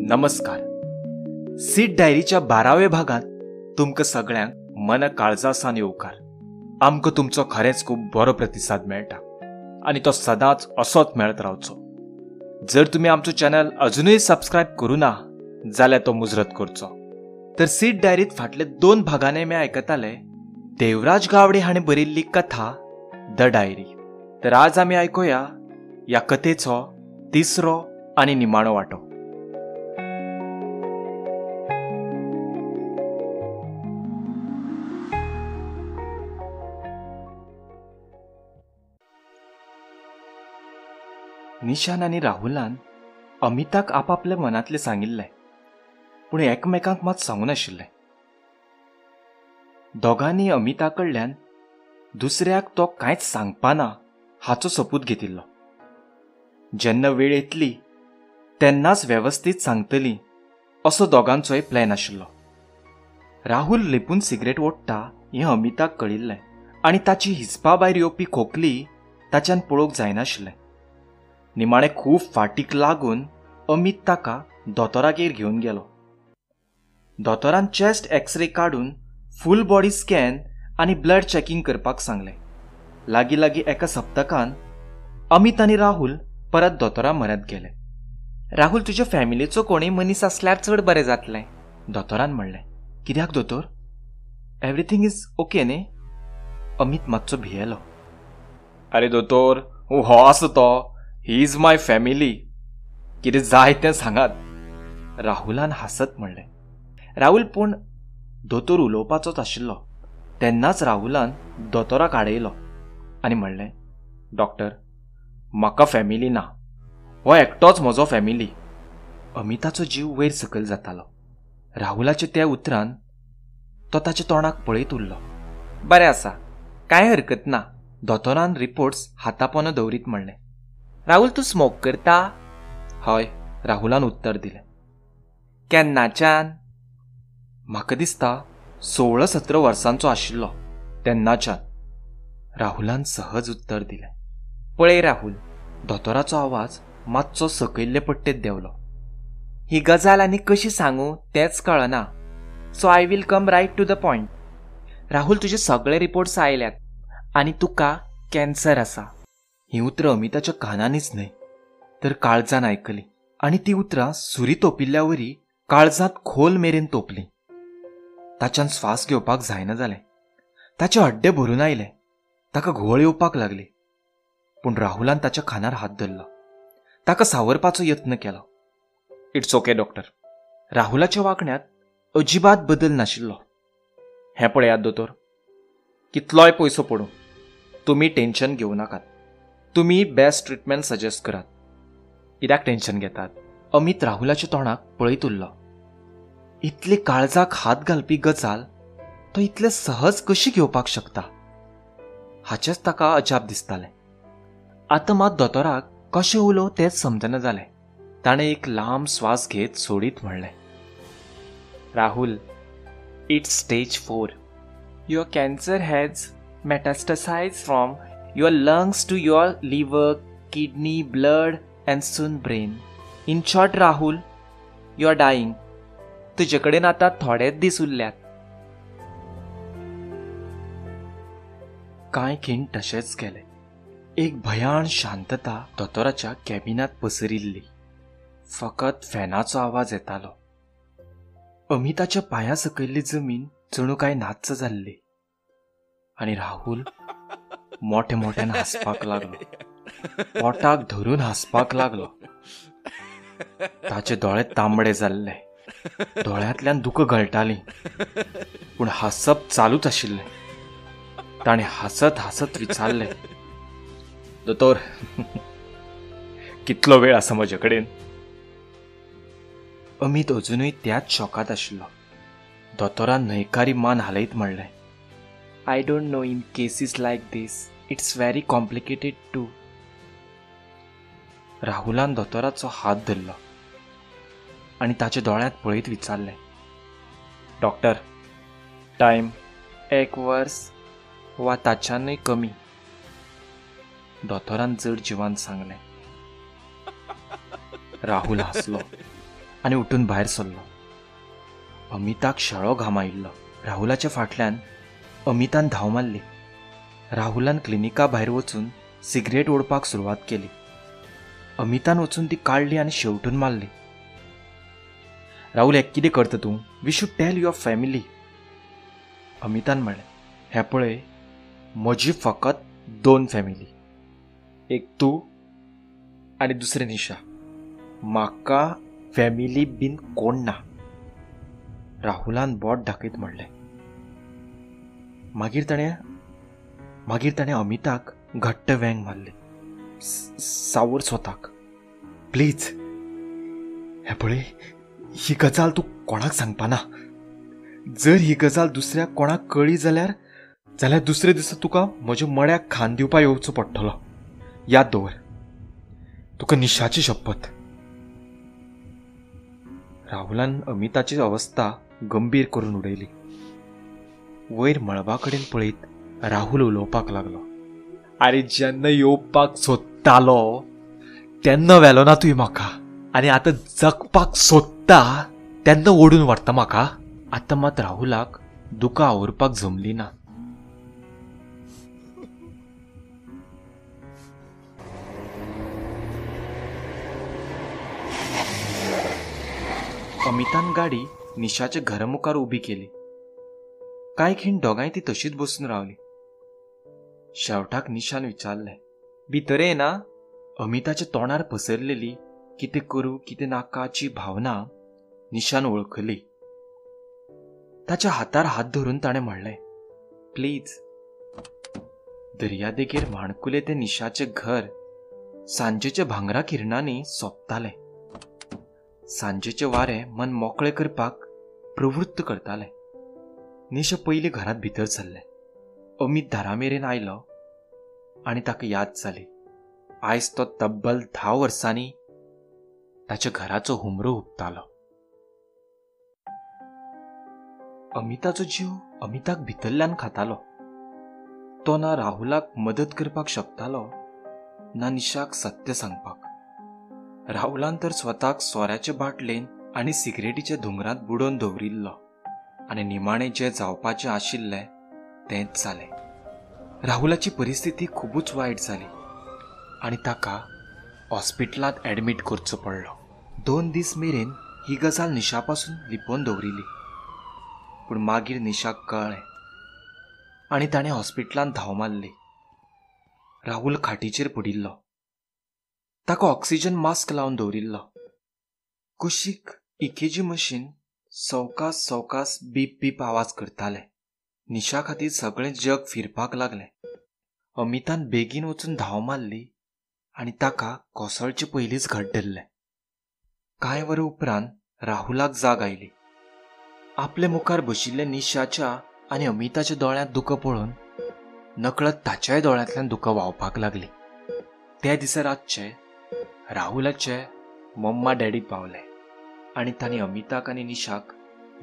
नमस्कार. सीट डायरीच्या 12व्या भागांत तुमकां सगळ्यांक मन काळजासान येवकार. आमकां तुमचो खरेंच खूब बरो प्रतिसाद मेळटा आनी तो सदांच असोच मेळत रावचो. जर तुमी आमचो चॅनल अजुनूय सबस्क्रायब करूं ना जाल्यार तो मुजरत करचो. तर सीट डायरीत फाटले 2 भागांनी मी आयकताले देवराज गावडे हाणें बरयल्ली कथा the diary. तर आज आमी आयकुया ह्या कथेचो तिसरो आनी निमाणो वांटो. निशान आनी राहुलान अमिताक आपापल्या मनांतलें सांगिल्लें, पूण एकमेकांक मात सांगूं नाशिल्लें. दोगांनी अमिता कडल्यान दुसऱ्याक तो कांयच सांगपाना हाचो सोपूत घेतिल्लो. जेन्ना वेळ येतली तेन्नाच वेवस्थीत सांगतली असो दोगांचोय प्लॅन आशिल्लो. राहुल लिपून सिगरेट ओडटा हें अमिताक कळिल्लें आनी ताची हिसपा भायर येवपी खोकली ताच्यान पळोवंक जायनाशिल्लें. निमाणें खूब फाटीक लागून अमित ताका दोतोरागेर घेवन गेलो. दोतोरान चेस्ट एक्सरे काडून फूल बॉडी स्कॅन आनी ब्लड चॅकिंग करपाक सांगलें. लागीं लागीं एका सप्तकान अमित आनी राहुल परत दोतोरा म्हऱ्यांत गेले. राहुल, तुज्या फॅमिलीचो कोणूय मनीस आसल्यार चड बरें जातलें, दोतोरान म्हणलें. कित्याक दोतोर, एवरीथींग is okay न्ही? अमित मातसो भियेलो. आरे दोतोर, हो आसा तो, he is my family, कितें जाय तें सांगात, राहुलान हांसत म्हणलें. राहुल पूण दोतोर उलोवपाचोच आशिल्लो तेन्नाच राहुलान दोतोराक आडयलो आनी म्हणलें, डॉक्टर, म्हाका फॅमिली ना, हो एकटोच म्हजो फॅमिली. अमिताचो जीव वयर सकयल जातालो. राहुलाच्या त्या उतरान तो ताच्या तोंडाक पळयत उरलो. बरें आसा, कांय हरकत ना, दोतोरान रिपोर्ट्स हातापोनो दवरीत म्हणलें. राहुल, तूं स्मोक करता? हय, राहुलान उत्तर दिलें. केन्नाच्यान? म्हाका दिसता 16-17 वर्सांचो आशिल्लो तेन्नाच्यान, राहुलान सहज उत्तर दिलें. पळय राहुल, दोतोराचो आवाज मातसो सकयल्ले पट्टेत देंवलो. ही गजाल आनी कशी सांगू तेंच कळना, so I will come right to the point. Rahul, तुजे सगळे रिपोर्ट्स आयल्यात आनी तुका कॅन्सर आसा. ही उतरां अमिताच्या कानांनीच न्हय तर काळजान आयकली आनी ती उतरां सुरी तोपिल्ल्यावरी काळजांत खोल मेरेन तोपली. ताच्यान श्वास घेवपाक जायना जालें. ताचे हड्डें भरून आयलें. ताका घुंवळ येवपाक लागली. पूण राहुलान ताच्या खानार हात धरलो. ताका सावरपाचो यत्न केलो. It's okay doctor. राहुलाच्या वागण्यांत अजिबात बदल नाशिल्लो. हें पळयात दोतोर, कितलोय पयसो पडूं, तुमी टेन्शन घेवं नाकात. तुमी बेस्ट ट्रिटमेंट सजेस्ट करात. कित्याक टेन्शन घेतात? अमित राहुलाच्या तोंडाक पळयत उरलो. इतली काळजाक हात घालपी गजाल तो इतले सहज कशी घेवपाक शकता हाचेंच ताका अजाप दिसतालें. आतां मात दोतोराक कशें उलोवं तेंच समजना जालें. ताणें एक लांब स्वास घेत सोडीत म्हणलें, Rahul, it's stage 4. Your cancer has metastasise from your lungs to your liver, kidney, blood and soon brain. In short Rahul, you are dying. तुजे कडेन आतां थोडेच दीस उरल्यात. कांय खीण तशेंच गेले. एक भयान शांतता दोतोराच्या कॅबिनांत पसरिल्ली. फकत फॅनाचो आवाज येतालो. अमिताच्या पांया सकयल्ली जमीन जणू काय नाच्च जाल्ली आनी राहुल मोठे मोठ्यान हांसपाक लागलो. पोटाक धरून हांसपाक लागलो. ताचे दोळे तांबडे जाल्ले. दोळ्यांतल्यान दुकां गळटालीं, पूण हांसप चालूच आशिल्लें. ताणें हांसत हांसत विचारलें, दोतोर, कितलो वेळ आसा म्हजे कडेन? अमित अजुनूय त्याच शॉकांत आशिल्लो. दोतोरान न्हयकारी मान हालयत म्हणलें, I don't know, in cases like this it's very complicated too. राहुलान दोतोराचो हात धरलो आनी ताच्या दोळ्यांत पळयत विचारलें, डॉक्टर, टायम 1 वर्स वा ताच्यानूय कमी, दोतोरान जड जिवान सांगलें. राहुल हांसलो आनी उठून भायर सरलो. अमिताक शेळो घाम आयिल्लो. राहुलाच्या फाटल्यान अमितान धांव मारली. राहुलान क्लिनिका भायर वचून सिगरेट ओडपाक सुरवात केली. अमितान वचून ती काडली आनी शेवटून मारली. राहुल, हें कितें करता तूं? We should tell your family. Amitabh म्हणलें, हें पळय, म्हजी फकत 2 फॅमिली, एक तूं आनी दुसरें निशा. म्हाका फॅमिली बीन कोण ना. राहुलान बोट दाखयत म्हणलें. मागीर ताणें अमिताक घट्ट वेंग मारली. सावर स्वताक, प्लीज हें पळय, ही गजाल तूं कोणाक सांगपाना. जर ही गजाल दुसऱ्या कोणाक कळ्ळी जाल्यार दुसरे दिसा तुका म्हज्या मड्याक खान दिवपा येवचो पडटलो. याद दवर, तुका निशाची शपथ. राहुलान अमिताची अवस्था गंभीर करून उडयली. वयर मळबा कडेन पळयत राहुल उलोवपाक लागलो. आरे, जेन्ना येवपाक सोदतालो तेन्ना व्हेलो ना तुवें म्हाका, आनी आतां जगपाक सोदता तेन्ना ओडून व्हरता म्हाका. आतां मात राहुलाक दुकां आवरपाक जमली ना. अमितान गाडी निशाच्या घरा मुखार उबी केली. कांय खीण दोगांय ती तशीच बसून रावली. शेवटाक निशान विचारलें, भितर येना? अमिताच्या तोंडार पसरलेली कितें करूं कितें नाकाची भावना निशान वळखली. ताच्या हातार हात धरून ताणें म्हणलें, प्लीज. दर्यादेगेर माणकुलें तें निशाचें घर सांजेच्या भांगरा किरणांनी सोंपतालें. सांजेचें वारें मन मोकळें करपाक प्रवृत्त करतालें. निशा पयलीं घरांत भितर सरलें. अमित दारा मेरेन आयलो आनी ताका याद जाली, आयज तो तब्बल 10 वर्सांनी ताच्या घराचो हुमरो हुपतालो. अमिताचो जीव अमिताक भितरल्यान खातालो. तो ना राहुलाक मदत करपाक शकतालो ना निशाक सत्य सांगपाक. राहुलान तर स्वताक सोऱ्याचे बाटलेन आनी सिगरेटीच्या धुंगरांत बुडोवन दवरिल्लो आनी निमाणें जें जावपाचें आशिल्लें तेंच जालें. राहुलाची परिस्थिती खुबूच वायट जाली आनी ताका हॉस्पिटलांत ॲडमीट करचो पडलो. 2 दीस मेरेन ही गजाल निशापासून लिपोवन दवरिली, पूण मागीर निशाक कळ्ळें आनी ताणें हॉस्पिटलांत धांव मारली. राहुल खाटीचेर पडिल्लो. ताका ऑक्सिजन मास्क लावन दवरिल्लो. कुशीक इकेजी मशीन सवकास सवकास बीप बीप आवाज करतालें. निशा खातीर सगळें जग फिरपाक लागलें. अमितान बेगीन वचून धांव मारली आनी ताका कोसळचे पयलींच घट धरलें. कांय वरां उपरांत राहुलाक जाग आयली. आपले मुखार बशिल्ल्या निशाच्या आनी अमिताच्या दोळ्यांत दुकां पळोवन नकळत ताच्याय दोळ्यांतल्यान दुकां व्हांवपाक लागली. त्या दिसा रातचे राहुलाचे मम्मा डॅडी पावले आनी तांणी अमिताक आनी निशाक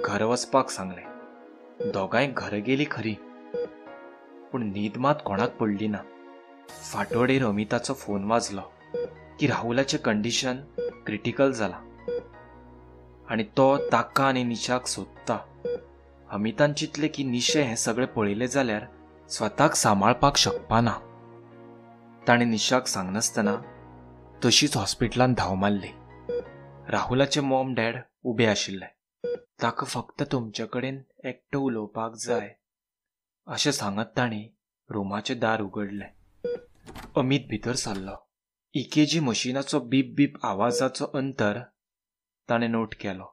घर वचपाक सांगलें. दोगांय घर गेली खरी, पूण न्हीद मात कोणाक पडली ना. फांतोडेर अमिताचो फोन वाजलो की राहुलाचें कंडिशन क्रिटिकल जालां आनी तो ताका आनी निशाक सोदता. अमितान चिंतलें की निशें हें सगळें पळयलें जाल्यार स्वताक सांबाळपाक शकपाना. ताणें निशाक सांगनासतना तशीच हॉस्पिटलांत धांव मारली. राहुलाचे मॉम डॅड उबे आशिल्ले. ताका फक्त तुमचे कडेन एकटो उलोवपाक जाय अशें सांगत तांणी रुमाचें दार उगडलें. अमित भितर सरलो. इकेजी मशिनाचो बीप बीप आवाजाचो अंतर ताणें नोट केलो.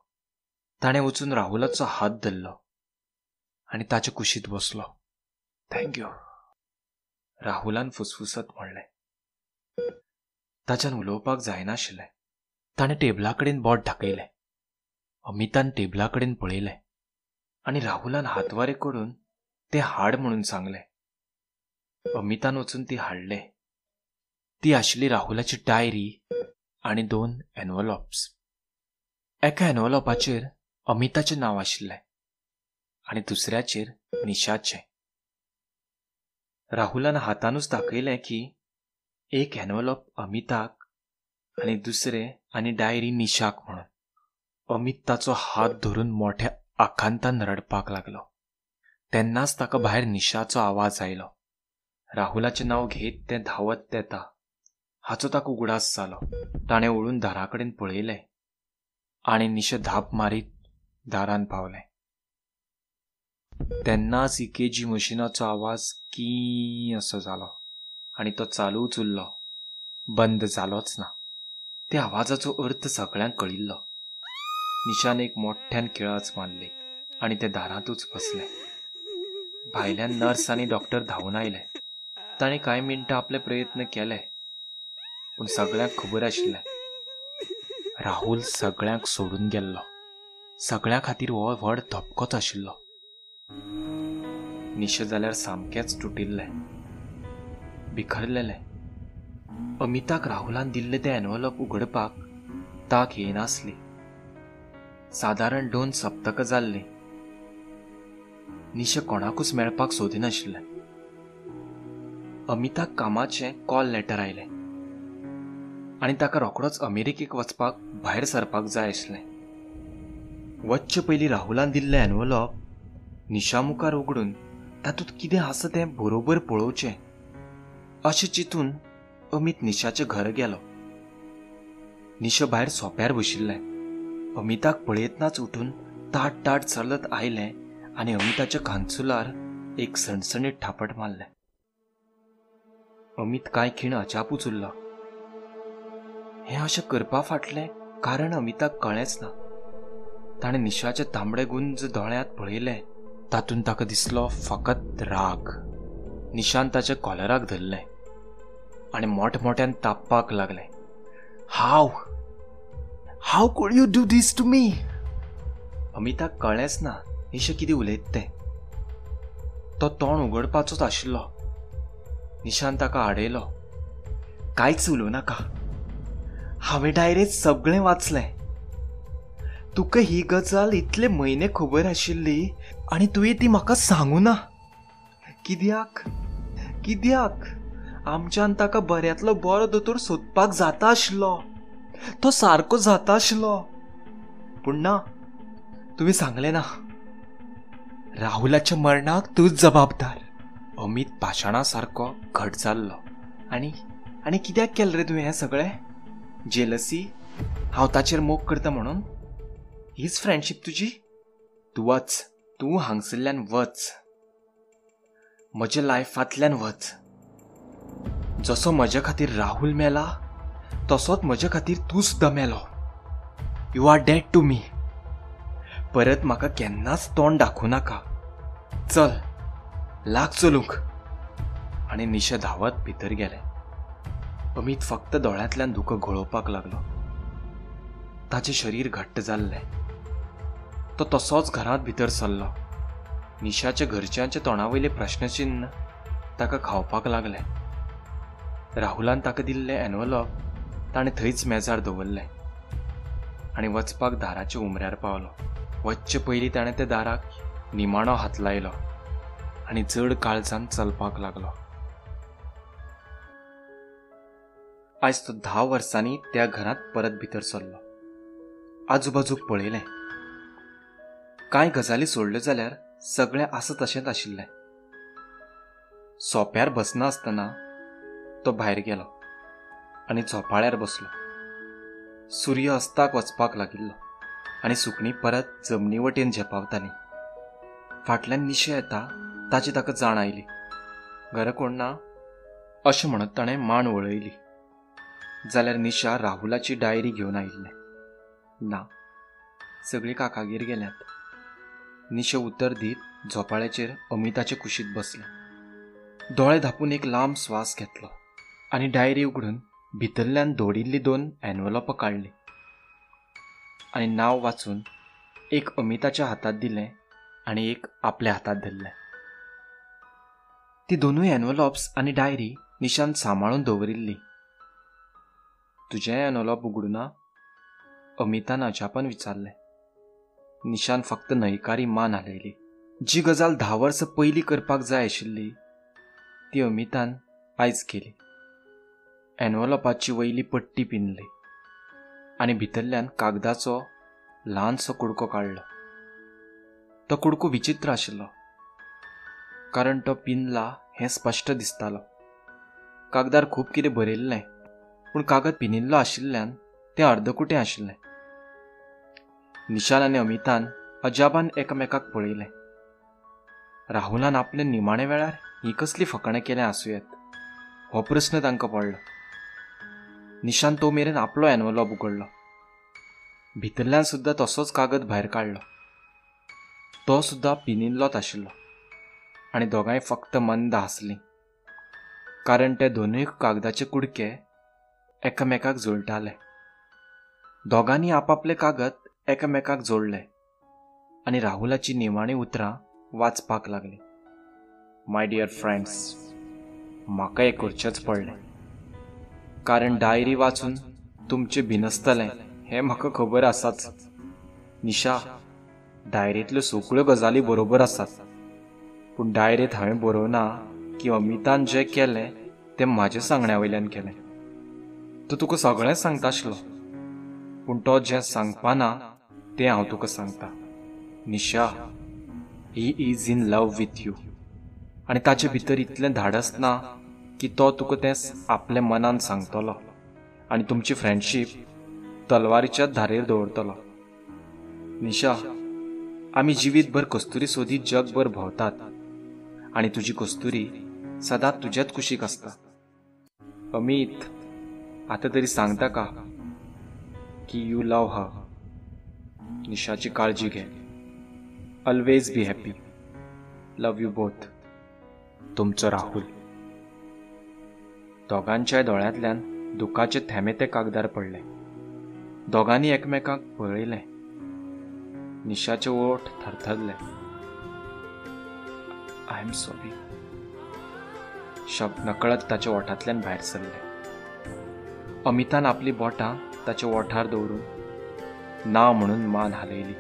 ताणें वचून राहुलाचो हात धरलो आनी ताचे कुशींत बसलो. Thank you, राहुलान फुसफुसत म्हणलें. ताच्यान उलोवपाक जायनाशिल्लें. ताणें टेबला कडेन बोट दाखयलें. अमितान टेबला कडेन पळयलें आनी राहुलान हातवारे करून तें हाड म्हणून सांगलें. अमितान वचून ती हाडलें. ती आशिल्ली राहुलाची डायरी आनी 2 एनवलॉप्स. एका एनवलॉपाचेर अमिताचें नांव आशिल्लें आनी दुसऱ्याचेर निशाचें. राहुलान हातानूच दाखयलें की एक एनवलॉप अमिताक आनी दुसरें आनी डायरी निशाक म्हणून. अमित ताचो हात धरून मोठ्या आकांतान रडपाक लागलो. तेन्नाच ताका भायर निशाचो आवाज आयलो. राहुलाचें नांव घेत तें धांवत येता हाचो ताका उगडास जालो. ताणें वळून दाराकडेन पळयलें आनी निशा धाप मारीत दारान पावलें. तेन्नाच इकेजी मशिनाचो आवाज की असो जालो आनी तो चालूच उरलो, बंद जालोच ना. त्या आवाजाचो अर्थ सगळ्यांक कळिल्लो. निशान एक मोठ्यान किळांच मारली आनी ते दारांतूच बसलें. भायल्यान नर्स आनी डॉक्टर धांवून आयले. ताणें कांय मिनटां आपले प्रयत्न केले, पूण सगळ्यांक खबर आशिल्लें राहुल सगळ्यांक सोडून गेल्लो. सगळ्यां खातीर हो व्हड धपकोच आशिल्लो. निशा जाल्यार सामकेंच तुटिल्लें, बिखरलेलें. अमिताक राहुलान दिल्लें तें एनवलप उगडपाक ताक येनासली. सादारण 2 सप्तकां जाल्लीं. निशा कोणाकूच मेळपाक सोदिनाशिल्लें. अमिताक कामाचें कॉल लेटर आयलें आनी ताका रोखडोच अमेरिकेक वचपाक भायर सरपाक जाय आसलें. वच्चे पयलीं राहुलान दिल्लें एनवलप निशा मुखार उगडून तातूंत कितें आसा तें बरोबर पळोवचें अशें चिंतून अमित निशाचें घर गेलो. निशा भायर सोप्यार बशिल्लें. अमिताक पळयतनाच उठून ताट ताट चलत आयलें आनी अमिताच्या कानसुलार एक सणसणीत थापट मारलें. अमित कांय खीण अजापूच उरलो. हें अशें करपा फाटलें कारण अमिताक कळ्ळेंच ना. ताणें निशाचे तांबडे गुंज दोळ्यांत पळयलें. तातूंत ताका दिसलो फकत राग. निशान ताच्या कॉलराक धरलें आनी मोठमोठ्यान तापपाक लागलें. How how could you do this to me? अमिताक कळ्ळेंच ना निशा कितें उलयत तें. तो तोंड उगडपाचोच आशिल्लो. निशान ताका आडयलो. कांयच उलोवं नाका, हांवें डायरेंत सगळें वाचलें. तुका ही गजाल इतले म्हयने खबर आशिल्ली आनी तुवें ती म्हाका सांगू ना. कित्याक? कित्याक? आमच्यान ताका बऱ्यांतलो बरो दोतोर सोदपाक जाता आशिल्लो, तो सारको जाता आशिल्लो, पूण ना, तुवें सांगलें ना. राहुलाच्या मरणाक तूंच जबाबदार. अमित पाशाणा सारको घट जाल्लो. आनी आनी कित्याक केलें रे तुवें हें सगळें? जेलसी? हांव ताचेर मोग करता म्हणून? हीच फ्रेंडशीप तुजी? तूं वच, तूं हांगसरल्यान वच, म्हज्या लायफांतल्यान वच. जसो म्हज्या खातीर राहुल मेला तसोच म्हज्या खातीर तूं सुद्दां मेलो. You are dead to me. परत म्हाका केन्नाच तोंड दाखोवं नाका. चल, लाग चलूंक. आनी निशा धांवत भितर गेलें. अमित फक्त दोळ्यांतल्यान दुकां गळोवपाक लागलो. ताचें शरीर घट्ट जाल्लें. तो तसोच घरांत भितर सरलो. निशाच्या घरच्यांच्या तोंडावयलें प्रश्नचिन्न ताका खावपाक लागलें. राहुलान ताका दिल्लें एनवलप ताणें थंयच मेजार दवरलें आनी वचपाक दाराच्या उमऱ्यार पावलो. वच्चे पयलीं ताणें त्या दाराक निमाणो हात लायलो आनी जड काळजान चलपाक लागलो. आयज तो 10 वर्सांनी त्या घरांत परत भितर सरलो. आजूबाजूक पळयलें. कांय गजाली सोडल्यो जाल्यार सगळें आसा तशेंच आशिल्लें. सोप्यार बसनासतना तो भायर गेलो आनी झोपाळ्यार बसलो. सूर्य अस्ताक वचपाक लागिल्लो आनी सुकणीं परत जमनी वटेन झेपावतालीं. फाटल्यान निशा येता ताची ताका जाण आयली. घरा कोण ना अशें म्हणत ताणें मान वळयली. जाल्यार निशा राहुलाची डायरी घेवन आयिल्लें. ना, सगळीं काकागेर गेल्यात. निशा उतर दीत झोपाळ्याचेर अमिताचे कुशीत बसलें. दोळे धापून एक लांब स्वास घेतलो आनी डायरी उगडून भितरल्यान दोडिल्लीं 2 एनवलपां काडलीं आनी नांव वाचून एक अमिताच्या हातांत दिलें आनी एक आपल्या हातांत धरलें. ती दोनूय एनवलॉप्स आनी डायरी निशान सांबाळून दवरिल्ली. तुजें एनवलॉप उगडूं ना? अमितान अजापान विचारलें. निशान फक्त न्हयकारी मान हालयली. जी गजाल 10 वर्सां पयलीं करपाक जाय आशिल्ली ती अमितान आयज केली. एनवलॉपाची वयली पट्टी पिंदली आनी भितरल्यान कागदाचो ल्हानसो कुडको काडलो. तो कुडको विचित्र आशिल्लो, कारण तो पिनला हें स्पश्ट दिसतालो. कागदार खूब कितें बरयल्लें, पूण कागद पिनिल्लो आशिल्ल्यान तें अर्दकुटें आशिल्लें. निशान आनी अमितान अजाबान एकामेकाक पळयलें. राहुलान आपले निमाणे वेळार ही कसली फकाणां केल्या आसूं येत हो प्रस्न तांकां पडलो. निशान तो मेरेन आपलो एनवलॉप उगडलो. भितरल्यान सुद्दां तसोच कागद भायर काडलो. तो सुद्दां पिनिल्लोच आशिल्लो आनी दोगांय फक्त मंद हांसलीं, कारण ते दोनूय कागदाचे कुडके एकामेकाक जुळटाले. दोगांनी आपापले कागद एकामेकाक जोडले आनी राहुलाची निमाणी उतरां वाचपाक लागली. My dear friends, म्हाका हें करचेंच पडलें, कारण डायरी वाचून तुमचें भिनसतलें हें म्हाका खबर आसाच. निशा, डायरेंतल्यो सगळ्यो गजाली बरोबर आसात, पूण डायरेंत हांवें बरोवना की अमितान जें केलें तें म्हाज्या सांगण्या वयल्यान केलें. तो तुका सगळेंच सांगता आशिल्लो, पूण तो जें सांगपाना तें हांव तुका सांगता. Nisha, he is in love with you आनी ताचे भितर इतलें धाडस ना की तो तुका तें आपल्या मनान सांगतलो आनी तुमची फ्रेंडशीप तलवारीच्या धारेर दवरतलो. निशा, आमी जिवीतभर कस्तुरी सोदीत जगभर भोंवतात आनी तुजी कस्तुरी सदांच तुज्याच कुशीक आसता. अमित, आतां तरी सांगता का की you love हर. निशाची काळजी घे. Always be happy. Love you both. तुमचो राहुल. दोगांच्याय दोळ्यांतल्यान दुखाचे थेंबे ते कागदार पडले. दोगांनी एकमेकांक पळयलें. निशाचे ओठ थरथरले. I am sorry शब्द नकळत ताच्या ओठांतल्यान भायर सरले. अमितान आपली बोटां ताच्या ओठार दवरून ना म्हणून मान हालयली.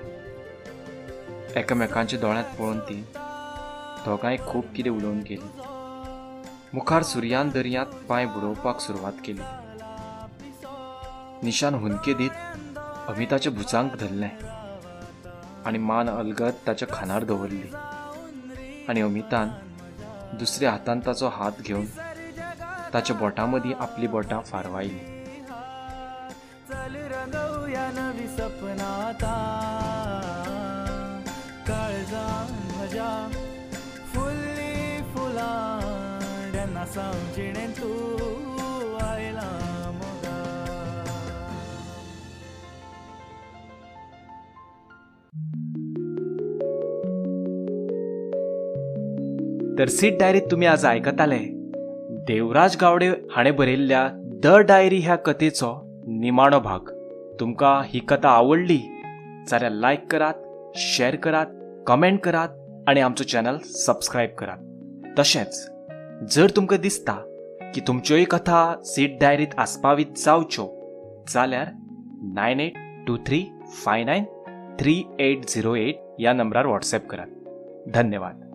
एकामेकांच्या दोळ्यांत पळोवन ती दोगांय खूब कितें उलोवन गेली. मुखार सुर्यान दर्यांत पांय बुडोवपाक सुरवात केली. निशान हुंदके दीत अमिताच्या भुजांक धरलें आनी मान अलगद ताच्या खानार दवरली आनी अमितान दुसऱ्या हातान ताचो हात घेवन ताच्या बोटां मदीं आपली बोटां फारवायली. तर सीट डायरीत तुमी आज आयकताले देवराज गावडे हाणें बरयल्ल्या the diary ह्या कथेचो निमाणो भाग. तुमकां ही कथा आवडली जाल्यार लायक करात, शेअर करात, कमेंट करात आनी आमचो चॅनल सबस्क्रायब करात. तशेंच जर तुमकां दिसता की तुमच्योय कथा सीट डायरीत आस्पावीत जावच्यो जाल्यार 9823593808 ह्या नंबरार व्हॉट्सएप करात. धन्यवाद.